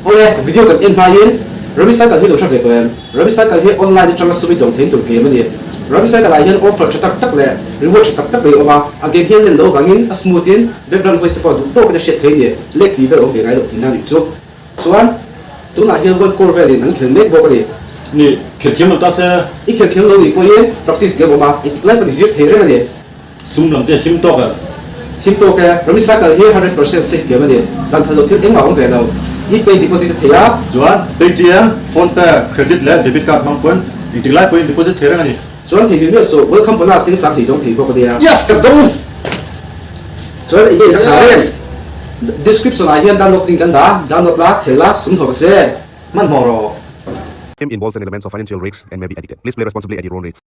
Awle, video kan en hmain Rummy Circle hi lo hre ve tawh em? Rummy Circle hi online atanga sum i dawng thein tur game a ni. Rummy Circle ah hian offer tha tak tak leh reward tha tak tak mai a awm a, a game hian len lo vangin a smooth in background voice te pawh duh tawkin a hriat thei a ni. Lag tih vel a awm ve ngai loh tihna a nih chu. Chuan, tunah hian one crore velin an khel mek bawk a ni. Ni, khel thiam lo ta se. I khel thiam lo nih pawhin practice game a awm a, engtik lai pawhin i zir thei reng a ni. Sum lam te him tawk e. Him tawk e, Rummy Circle hi 100% safe game a ni. Dan phal loh thil engmah a awm ve lo. E-pay deposit a thei a. Chuan Paytm, PhonePe, credit leh debit card hmang pawn engtik lai pawhin deposit thei reng a ni. Chuan thei hmel suh, welcome bonus ding sang hnih dawng thei bawk a nia. Yes! Ka dawng! Chuan email ka thlah reng. Description ah hian download link kan dah, download la, khel la, sum thawk che. Hmanhmawh rawh. Game involves an elements of financial risks and may be addicted. Please play responsibly at your own risk.